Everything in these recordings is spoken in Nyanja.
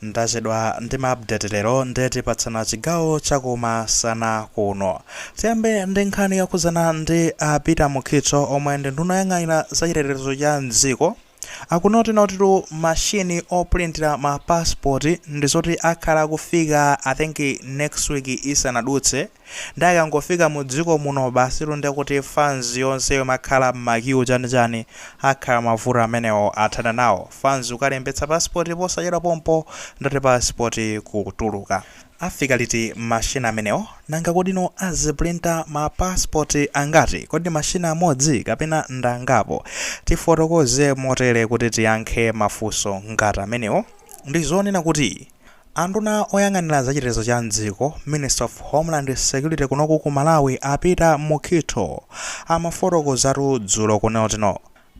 Ndachedwa ndi ma update lero, ndiye tipatsana chigawo chakumasana kuno. Tiyambe ndi nkhani yokhuzana ndi a Peter Mukhitho, omwe ndi nduna yoyang'anira za chitetezo cha mdziko. Akunoti notitu mashini oprintira ma passport ndi zoti akhala kufika, I think, next week isanadutse. Ndi akangofika mu dziko muno, basitu, ndekuti fans yonse yomakhala m'ma queue chanichani, akhala mavuto amenewo athana nawo. Fans ukalembetsa passport posachedwa pompo, ndati passport kutuluka. Afika liti mashini amenewo? Nanga kodino aziprinta ma passport angati? Kodi mashini amodzi kapena ndangapo? Tifotokoze motere kuti tiyankhe mafunso ngati amenewo. Ndi zonena kuti anduna oyang'anira zachitetezo cha mdziko, Minister of Homeland Security kunoku ku Malawi, a Peter Mukhitho, amafotokozatu dzulo kunena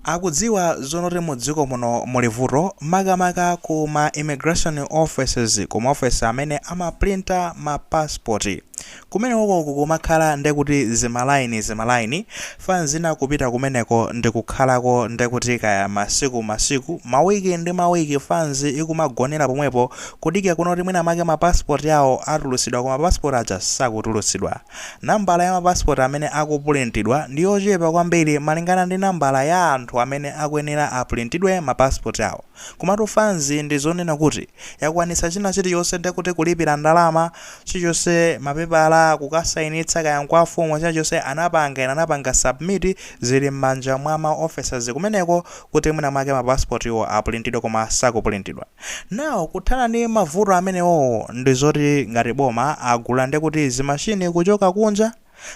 akudziwa zonoti mu dziko muno muli vuto, makamaka ku ma immigration offices, ku maofesi amene amaprinta ma passport. Kumene ukoku kumakhala ndekuti zimalaini zimalaini, fans ina kupita kumeneko ndikukhalako ndekuti kaya masiku masiku, mawiki ndi mawiki, fans ikumagonera pomwepo kudikira kunoti mwina make ma passport yawo atulusidwa, koma passport aja sakutulusidwa. Nambala ya mapassport amene akupulintidwa ndi yochepa kwambiri malingana ndi nambala ya anthu amene akuyenera apulintidwe mapassport awo. Komatu fans ndi zonena kuti yakwanitsa china chilichonse, ndekuti kulipira ndalama, chilichonse, mapepala, kukasayinitsa kaya kwa mfumu, chilichonse anapanga ena anapanga submit, zili m'manja mwa ma officers kumeneko kuti mwina mwake mapassport iwo apulintidwe, koma sakupulintidwa. Nawo kuthana ndi mavuto amenewo, ndi zoti ngati boma agula ndekuti zimashini kuchoka kunja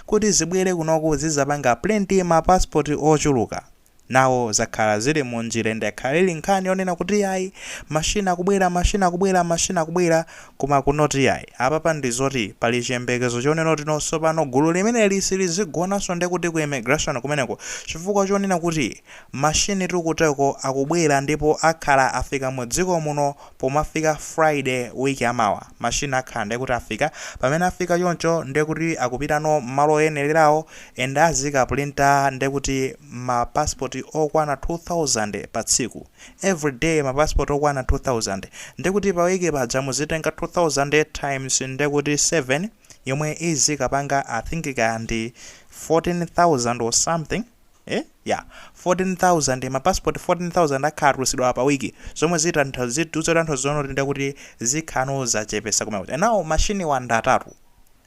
kuti zibwere kunoku zizapanga print ma passport ochuluka. Nawo zakhala zili munjira, ndakhala ili nkhani yonena kuti ayi, mashina akubwera, mashina akubwera, mashina akubwera, koma kunoti ayi. Apapa ndi zoti pali chiyembekezo chonena kuti nonso pano gulu limeneli silizigonanso ndekuti ku immigration kumeneko, chifukwa chonena kuti mashini tikuteko akubwera, ndipo akhala afika mu dziko muno pomafika Friday week amawa. Mashini akhala ndekuti afika. Pamene afika choncho, ndekuti akupitano malo oyenererawo and azikaprinta ndekuti ma passport okwana 2000 pa tsiku, everyday ma passport okwana 2000. Ndekuti pa wiki paja muzitenga 2000 times ndekuti 7, yomwe izikapanga, I think, kaya ndi 14,000 or something, eh? Yeah, 14,000. Ma passport 14,000 akhala atulusidwa pa wiki, zomwe zitanthauza zonoti ndekuti zikhano zachepesa kumene. Nawo mashini wanda atatu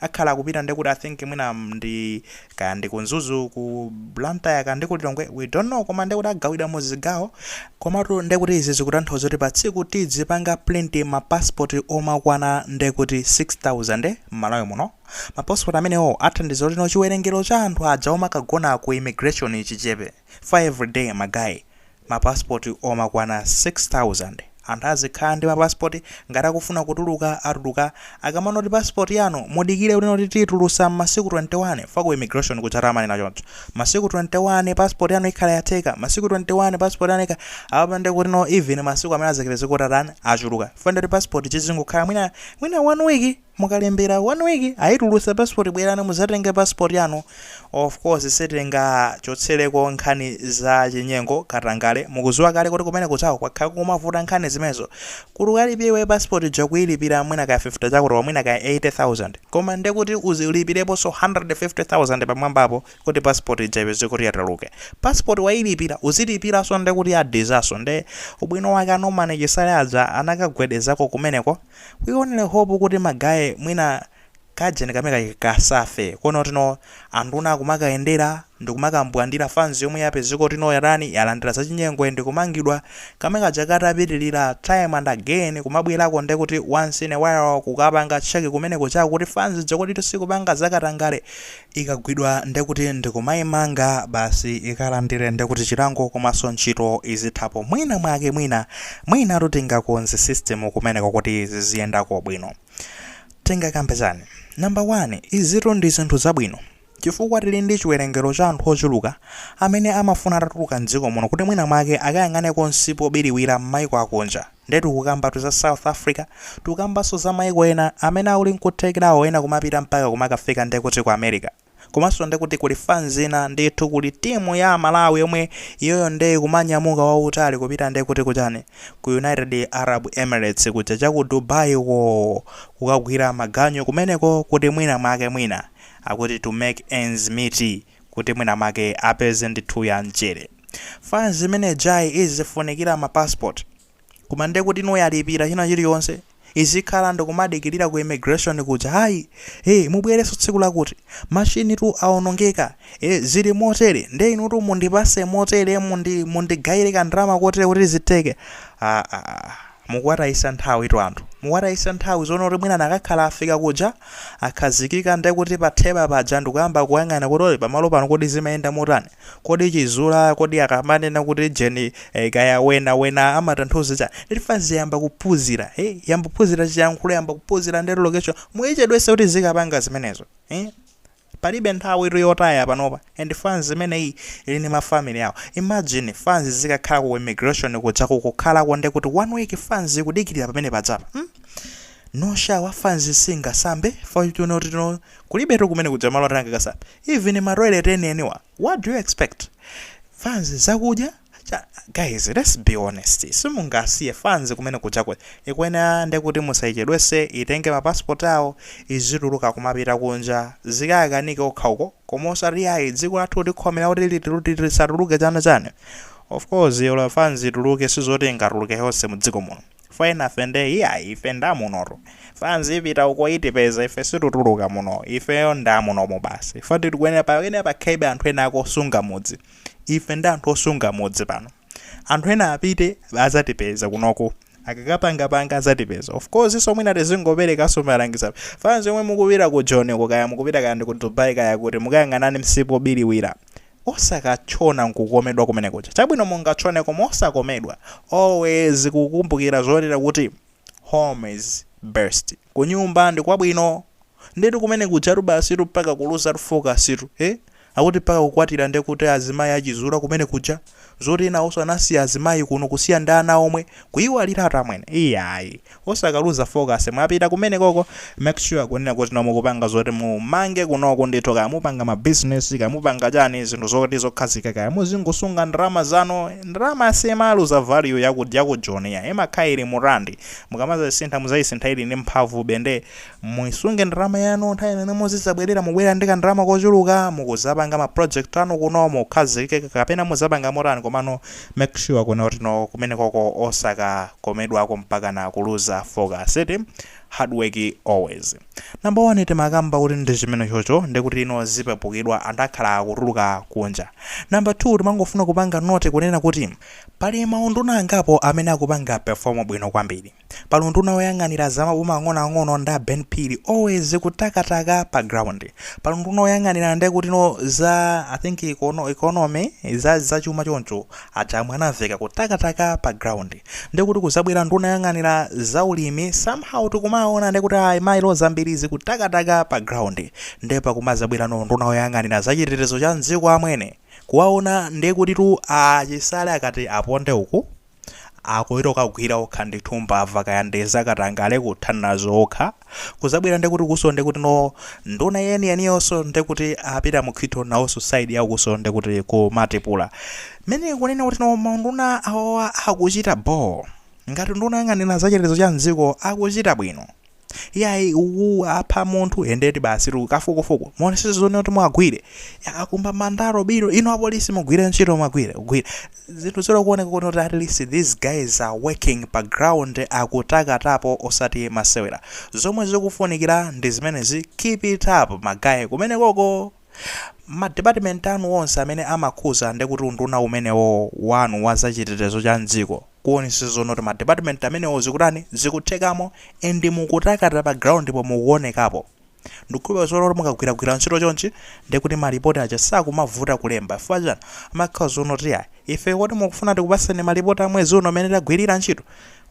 akhala akupita ndekuti, I think, mwina ndi kaya ndi ku Mzuzu, ku Blantyre, kaya ndi ku Lilongwe, we don't know, koma ndekuti agawidwa mu zigawo. Komatu ndekuti izi zikutanthauza kuti pa tsiku tizipanga print ma passport omakwana ndekuti 6000 m'Malawi muno. Ma passport amenewo athandiza kuti no chiwerengero cha anthu aja omakagona ku immigration chichepe. For everyday, ma guys, ma passport omakwana 6000, anthu azikhala ndi mapasipoti. Ngati akufuna kutuluka, atuluka. Akamanoti passport yanu mudikire kuti noti titulusa masiku 21, fa ku immigration kuchata amanena choncho, masiku 21 passport yanu ikhala yatheka, masiku 21 passport yanu ikhala apa. Ndekuti no even masiku amene azakipeze kuti atani, achuluka. Fa ndoti passport chizingokhala mwina mwina one week, mukalembera one week ayitulusa passport, bwerani muzatenge passport yanu. Of course sitingachotsereko nkhani za chinyengo, katangale. Mukuziwa kale kuti kumene kuchawo kwakhala kumavuta nkhani zimenezo, kuti ukalipiwe passport jakuyilipira mwina ka 50 chakuti mwina ka 80,000, koma ndekuti uzilipireponso 150,000 pamwambapo kuti passport ija ipeze kuti yatuluke. Passport wayilipira, uzilipiranso ndekuti adizaso. Nde ubwino wake anomane chisale aja anakagwedezako kumeneko. We only hope kuti ma guys mwina kajeni kamene kasafe kono tino anduna akumakayendera ndikumakambwandira fans yomwe yapezeka tino yatani, yalandira zachinyengo ndikumangidwa. Kamene kaja katapitirira time and again kumabwerako ndekuti once in a while kukapanga check kumeneko chako kuti fans jakoti tisikupanga zakatangale, ikagwidwa ndekuti ndikumayimanga basi, ikalandire ndekuti chilango, komanso ntchito izithapo. Mwina mwake mwina mwinatu tingakonze system kumeneko kuti ziziyendako bwino. Tingakambe chani? Number 1, izitu ndi zinthu zabwino chifukwa tili ndi chiwerengero cha anthu ochuluka amene amafuna atatuluka mdziko muno kuti mwina mwake akayang'aneko msipu obiriwira m'maiko akunja. Ndetu kukambatu za South Africa, tikambanso za maiko ena amene auli nkuthekerawo, ena kumapita mpaka kumakafika ndekuti ku America. Komanso ndekuti kuli fans ina ndithu, kuli timu ya Malawi yomwe iyoyo nde kumanyamuka wautali kupita ndekuti kuchani, ku United Arab Emirates kuja, chaku Dubai ko, kukagwira maganyu kumeneko kuti mwina mwake, mwina akuti to make ends meet, kuti mwina mwake apeze ndithu ya mchere. Fans imene jayi izifunikira ma passport, koma ndekuti ino yalipira china chiliyonse, izikhala ndikumadikirira ku immigration kuja, "Hayi, hey, mubwereso tsiku lakuti, machine tu awonongeka, zili motere, nde inutu mundipase motere, mundigayire kandalama kotere kuti zitheke." Ah, ah, ah. Mukuwatayisa nthawi tu anthu, mukuwatayisa nthawi zoona kuti mwina nakakhala afika kuja, akhazikika ndekuti patheba paja, ndikuyamba kuyang'ana kuti ole pamalo pano kodi zimayenda motani, kodi chizula, kodi akamanena kuti jeni kaya wena wena amatanthauza chani. Nditi yamba kuphunzira, yamba kuphunzira chiyankhulo, yamba kuphunzira ndi location, muyichedwese kuti zikapanga zimenezo, Palibe nthawi yotaya panopa. And fans imeneyi ili ndi ma family awo. Imagine fans zikakhala ku immigration kuja, kukhalako nde kuti one week fans ikudikirira pamene padzapa, No shower, fans singasambe fatunotino, kulibetu kumene kuja malo atanga kasambe, even ma toilet enieniwa. What do you expect? Fans zakudya guys, let's be honest, simungasiye fans kumene kuja. Ikwena ndekuti musayichedwese, itenge ma passport awo, izituluka kumapita kunja, zikakanike okha uko, koma osati ayi, dziko lathu likhomera kuti lisatuluke chana chane. Of course, yola fans ituluke, sizoti ingatuluke yonse mu dziko muno. Fine, afe nde iyayi, ife ndamunoto. Fans ipita uko, itipeza ife, situtuluka muno, ifeyo ndamunomo basi. Ife tikuyenera payenera pakhaibe anthu ena akosunga mudzi. Ife ndi anthu osunga mudzi pano. Anthu ena apite, azatipeza kunoko, akakapangapanga azatipeza. Of course, so mwina tizingoperekanso malangizo. Fans yomwe mukupita ku Joni uko, kaya mukupita kaya ndi ku Dubai kaya kuti, mukayang'anani msipu obiriwira, osakachona nkukomedwa kumene kuja. Chabwino, mungachone koma osakomedwa. Always kukumbukira zonena kuti home is best, kunyumba ndi kwabwino. Ndetu kumene kujatu basitu mpaka kuluza focus tu, Akuti mpaka kukwatira ndekuti azimayi achizula kumene kuja, zoti ena onso anasiya azimayi kuno, kusiya ndi ana omwe, kuyiwaliratu amwene. Iyayi, osakaluza focus mwapita kumene koko. Make sure kunena kuti nomukupanga zoti mumange kunoko ndithu, kaya mupanga ma business, kaya mupanga chani, zinthu zoti zokhazika, kaya muzingosunga ndalama zanu. Ndalama simaluza value yaku Joni, imakhala ili mu rand. Mukamazasintha, muzayisintha ili ndi mphamvu bende. Muisunge ndalama yanu, nthawi imene muzizabwerera, mubwera ndi kandalama kochuluka, mukuzapanga ma project anu kuno, mukhazikike, kapena muzapanga motani. Komano make sure kuno kuti no, kumene koko osakakomedwako mpaka na kuluza focus iti. Hard work always number one. Timakamba kuti ndi chimene chocho, ndikuti ino zipepukidwa, anthu akhala akutuluka kunja. Number two, timangofuna kupanga note kunena kuti pali maunduna angapo amene akupanga perform bwino kwambiri. Pali unduna woyang'anira za maboma ang'onoang'ono nda Ben Phiri, always kutakataka pa ground. Pali unduna woyang'anira ndekuti no za, I think, economy, za zachuma choncho, aja mwanamveka kutakataka pa ground. Ndekuti kuzabwera nduna yoyang'anira za ulimi, somehow tikumaona ndekuti ayi, mailo zambiri zikutakataka pa ground. Ndepa kumazabwera no nduna yoyang'anira zachitetezo cha mdziko, amwene kuwaona ndekuti tu achisale akati aponde uku, akuita kagwira okha ndithu mbava, kaya ndi zakatangale, kuthana nazo okha. Kuzabwera ndekuti kuso ndekuti no nduna yeniyeniyenso ndekuti apita mukhito, nawonso side yakuso ndekuti kumatipula mene kunena kuti no maunduna awawa akuchita bo. Ngati nduna yang'anira zachitetezo cha mdziko akuchita bwino, iyayi, uku apha munthu, endeti basi tu kafukufuku, muonesese zone kuti mwagwire, akumba mandaro biro, ino apolisi mugwire ntchito, mwagwire kugwira zinthu zero, kuoneka kuti at least these guys are working pa ground, akutakatapo osati masewera. Zomwe zikufunikira ndi zimenezi. Keep it up, ma guys kumene koko, ma department anu onse amene amakhuza ndekuti unduna umenewo wanu wa zachitetezo cha mdziko, kuonesa zono kuti ma department amenewo zikutani, zikuthekamo, and mukutakata pa ground po, mukuonekapo. Ndikukhulupirira zono kuti mukagwiragwira ntchito chonchi, ndekuti malipoti aja sakumavuta kulemba. Chifukwa chani? Amakhala zono kuti ayi, ife kodi mukufuna tikupaseni malipoti a mwezi uno amene tagwirira ntchito?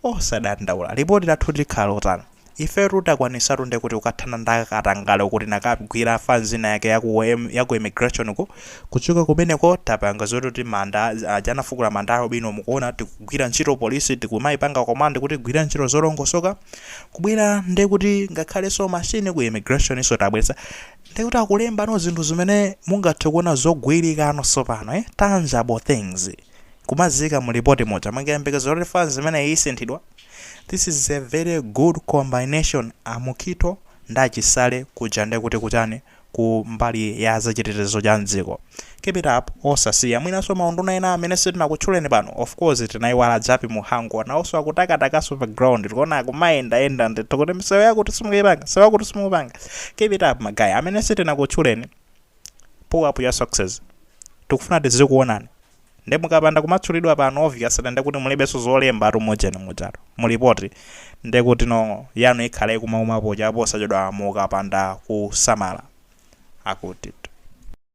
Osadandaula, lipoti lathu likhala lotani? Ifetu takwanisatu ndekuti kukathana ndi akatangale kuti nakagwira fanzina yake yaku immigration ku kuchoka kumeneko. Tapanga zoti manda aja anafukula manda alobino, mukuona tikugwira ntchito, polisi tikumayipanga command kuti gwira ntchito zolongosoka. Kubwera ndekuti ngakhalenso machine ku immigration iso tabweretsa. Ndekuti akulemba no zinthu zimene mungathe kuona zogwirikano sopano, tangible things, kumazika mu ripoti moja. Mungayembekeza kuti fans zimene isinthidwa. This is a very good combination, a Mukhito ndi achisale kuja ndekuti kuchani, ku mbali ya zachitetezo cha mdziko. Keep it up, osasiya. Mwinanso maunduna ena amene sitinakutchuleni pano, of course tinayiwala Jappie Mhango, nawonso akutakatakaso pa ground, tikuona akumayendayenda ndithu kuti misewu yakuti simukuyipanga, misewu yakuti simukupanga. Keep it up, ma guy amene sitinakutchuleni, pull up your success. Tikufuna tizikuonani. Ndi mukapanda kumatchulidwa pano, obviously ndekuti mulibenso zolemba tumujeni mujalo mulipoti, ndekuti no yanu ikhale kumaumapo chaposachedwa mukapanda kusamala akuti.